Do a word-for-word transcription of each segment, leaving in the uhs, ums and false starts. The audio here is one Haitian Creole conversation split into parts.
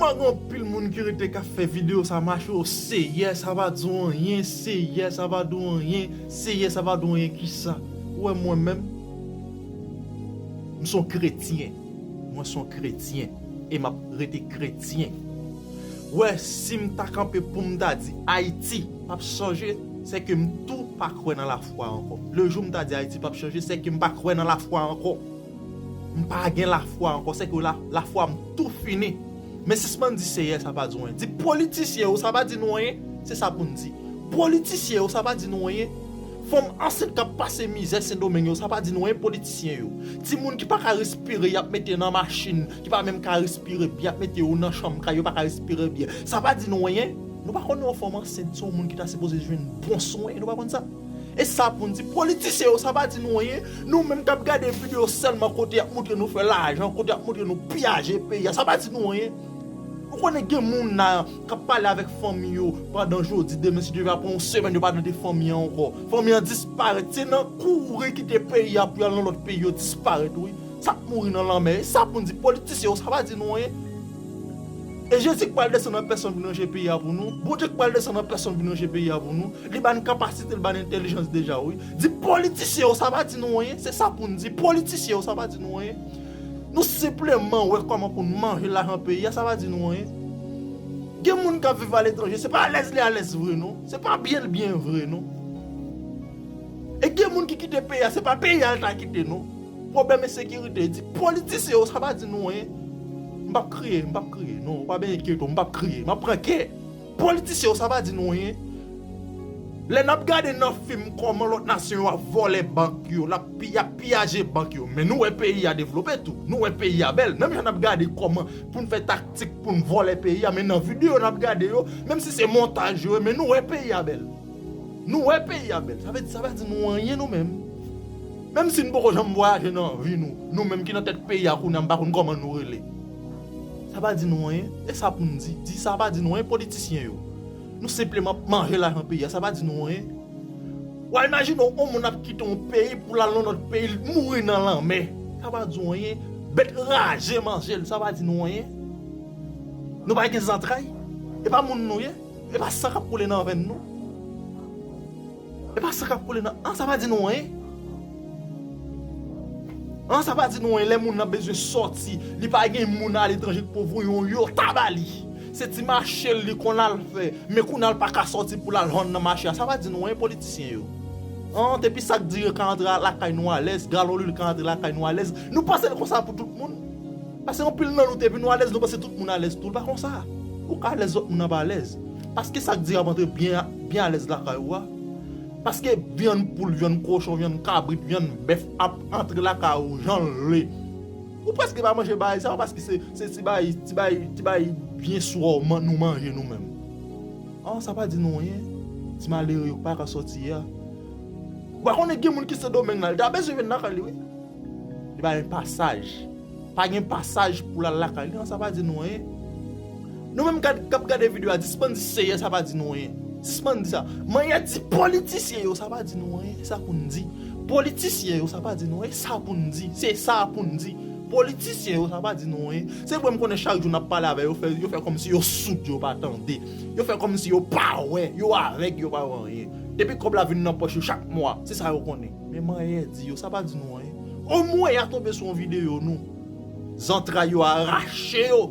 Kòman gen anpil moun ki rete k ap fè videyo sa mache, o Seyè, sa pa di w anyen, Seyè, sa pa di w anyen, Seyè, sa pa di w anyen, kisa? Ou wè mwen menm, m se yon kretyen. Mwen se yon kretyen. E m ap rete kretyen. Ou wè, si m ta kanpe pou m ta di Ayiti p ap chanje, se ke m tou pa kwè nan lafwa ankò. Le jou m ta di Ayiti p ap chanje, se ke m pa kwè nan lafwa ankò. M pa gen lafwa ankò, se ke la, lafwa m tou fini. Men sispann di Seyè sa pa di w anyen. Di politisyen yo sa pa di nou anyen, se sa pou n di. Politisyen yo sa pa di nou anyen. Fanm ansent k ap pase mizè Sendomeng yo, sa pa di nou anyen, politisyen yo. Timoun ki pa ka respire, y ap mete nan machin, ki pa menm ka respire byen, y ap mete yo nan chanm kay, yo pa ka respire byen. Sa pa di nou anyen. Nou pa konnen yon fanm ansent se yon moun ki ta sipoze jwenn bon swen, nou pa konn sa? E sa pou n di, politisyen yo, sa pa di nou anyen. Nou menm k ap gade videyo sèlman kote y ap montre nou fè lajan, kote y ap montre nou piyaje peyi a, sa pa di nou anyen. Ou konnen gen moun la k ap pale avèk fanmi yo pandan jodi, demen, si Dye vle, apre yon semèn, yo pa tande fanmi an ankò. Fanmi an disparèt. Se nan kouri kite peyi a pou y al nan lòt peyi yo disparèt, wi. Sa k mouri nan lanmè. E sa pou n di, politisyen yo, sa pa di nou anyen. E Jezi k pral desann an pèsòn vin ranje peyi a pou nou. Bondye k pral desann an pèsòn vin ranje peyi a pou nou. Li ba n kapasite, li ba n entèlijans deja, wi. Di politisyen yo, sa pa di nou anyen. Se sa pou n di. Politisyen yo, sa pa di nou anyen. Nou senpleman wè kòman pou n manje lajan peyi a, sa pa di nou anyen. Gen moun k ap viv aletranje, se pa alèz li alèz vre, non. Se pa byen l byen vre, non. E gen moun ki kite peyi a, se pa peyi a l ta kite, non. Pwoblèm ensekirite, di politisyen yo, sa pa di nou anyen. M p ap kriye, m p ap kriye. Non, ou pa bezwen enkyete w, m p ap kriye. M ap pran kè. Politisyen yo, sa pa di nou anyen. Lè n ap gade nan fim kòman lòt nasyon yo ap vòlè bank yo, l ap pi-, y ap piyaje bank yo. Men nou wè peyi a devlope tou. Nou wè peyi a bèl. Menm jan n ap gade kòman pou n fè taktik pou n vòlè peyi a, men nan videyo n ap gade yo, menm si se montaj yo ye, men nou wè peyi a bèl. Nou wè peyi a bèl. Sa vle di, sa pa di nou anyen nou menm. Menm si n poko janm vwayaje nan vi nou, nou menm ki nan tèt peyi a kounye a, m pa konn kòman nou rele. Sa pa di nou anyen. E sa pou n di. Di sa pa di nou anyen, politisyen yo. Nou senpleman ap manje lajan peyi a, sa pa di nou anyen. W a imajine w, yon moun ap kite yon peyi pou l al nan lòt peyi, l mouri nan lanmè. Sa pa di w anyen. Bèt raje manje l, sa pa di nou anyen. Nou pa gen zantray. E pa moun nou ye. E pa san k ap koule nan venn nou. E pa san k ap koule nan, an, sa pa di nou anyen. An, sa pa di nou anyen. Lè moun nan bezwen sòti, li pa gen moun aletranje k pou voye yon yota ba li. Se ti mache l li konn al fè. Men kounye a l pa ka sòti pou l al vann nan mache a. Sa pa di nou anyen, politisyen yo. An, depi sak diren ka antre lakay nou alèz, galon lwil ka antre lakay nou alèz, nou panse l konsa pou tout moun? Paske anpil nan nou, depi nou alèz, nou panse tout moun alèz tou. L pa konsa. Ou ka alèz, lòt moun nan pa alèz. Paske sak diren ap antre byen, byen alèz lakay ou a. Paske vyann poul, vyann kochon, vyann kabrit, vyann bèf ap antre lakay ou jan l vle. Ou prèske pa manje bagay sa yo paske se, se ti bagay, ti bagay, ti bagay byen sou a w man-, nou manje nou menm. An, sa pa di nou anyen. Ti malere yo pa ka sòti a. Ou pa konnen gen moun ki Sendomeng la, li ta bezwen vin lakay li, wi. Li pa gen pasaj. Pa gen pasaj pou l al lakay li, an, sa pa di nou anyen. Nou menm k ap gade videyo a, sispann di Seyè, sa pa di nou anyen. Sispann di sa. Manyè di politisyen yo, sa pa di nou anyen. E sa pou n di. Politisyen yo, sa pa di nou anyen. E sa pou n di. Se sa pou n di. Politisyen yo, sa pa di nou anyen. Se vre m konnen chak jou n ap pale avè yo, fè, yo fè kòmsi yo soud, yo pa tande. Yo fè kòmsi yo pa wè, yo avèg, yo pa wè anyen. Depi kòb la vin nan pòch yo chak mwa, se sa yo konnen. Men manyè di yo, sa pa di nou anyen. Omwen y a tonbe sou yon videyo nou. Zantray yo arache yo.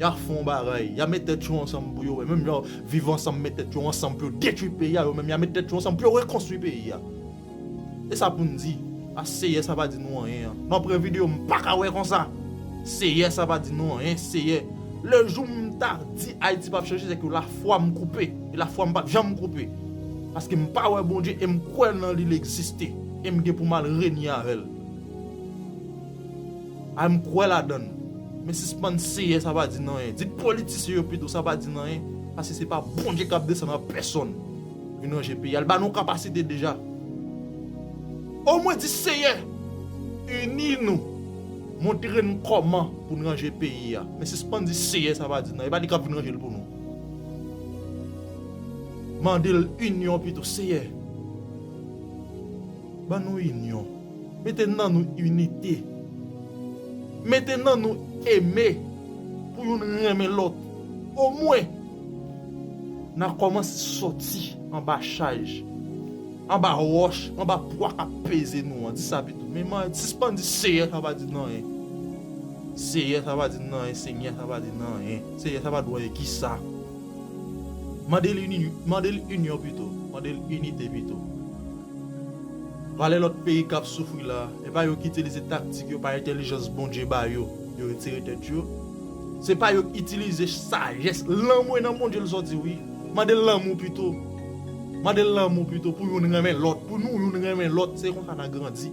Y a fè yon bagay. Y a met tèt yo ansanm pou yo wè. Menm jan Viv Ansanm met tèt yo ansanm pou yo detwi peyi a, yo menm y a met tèt yo ansanm pou yo rekonstwi peyi a. E sa pou n di. A Seyè, sa pa di nou anyen an. Nou ap pran videyo, m pa ka wè konsa. Seyè, sa pa di nou anyen, Seyè. Le jou m ta di Ayiti p ap chanje, se ke lafwa m koupe. E lafwa m p ap janm koupe. Paske m pa wè Bondye e m kwè nan li, li egziste. E m gen pou m al renye avè l. Ay, m kwè ladan l. Men sispann Seyè, sa pa di n anyen. Di politisyen yo pito, sa pa di n anyen. Paske se pa Bondye k ap desann an pèsòn vin ranje peyi a. L ba nou kapasite deja. Omwen di Seyè, ini nou. Montre n kòman pou n ranje peyi a. Men sispann di Seyè, sa pa di n anyen. E pa li k ap vin ranje l pou nou. Mande l inyon pito, Seyè. Ban nou inyon. Mete nan nou inite. Mete nan nou eme. pou youn renmen lòt. Omwen, n a kòmanse sòti anba chaj, anba wòch, anba pwa k ap peze nou an. Di sa pito. Men man, sispann di Seyè sa pa di n anyen. Seyè sa pa di n anyen, Senyè sa pa di n anyen. Seyè sa pa di w anyen, kisa? Mande l ini-, mande l inyon pito. Mande l inite pito. Valè lòt peyi k ap soufri la, e pa yo ki itilize taktik yo, pa entèlijans Bondye ba yo, yo retire tèt yo. Se pa yo ki itilize sajès, lanmou e nan Bondye l sòti wi. Mande l lanmou pito. Mande l lanmou pito pou youn renmen lòt, pou nou youn renmen lòt, se konsa n a grandi.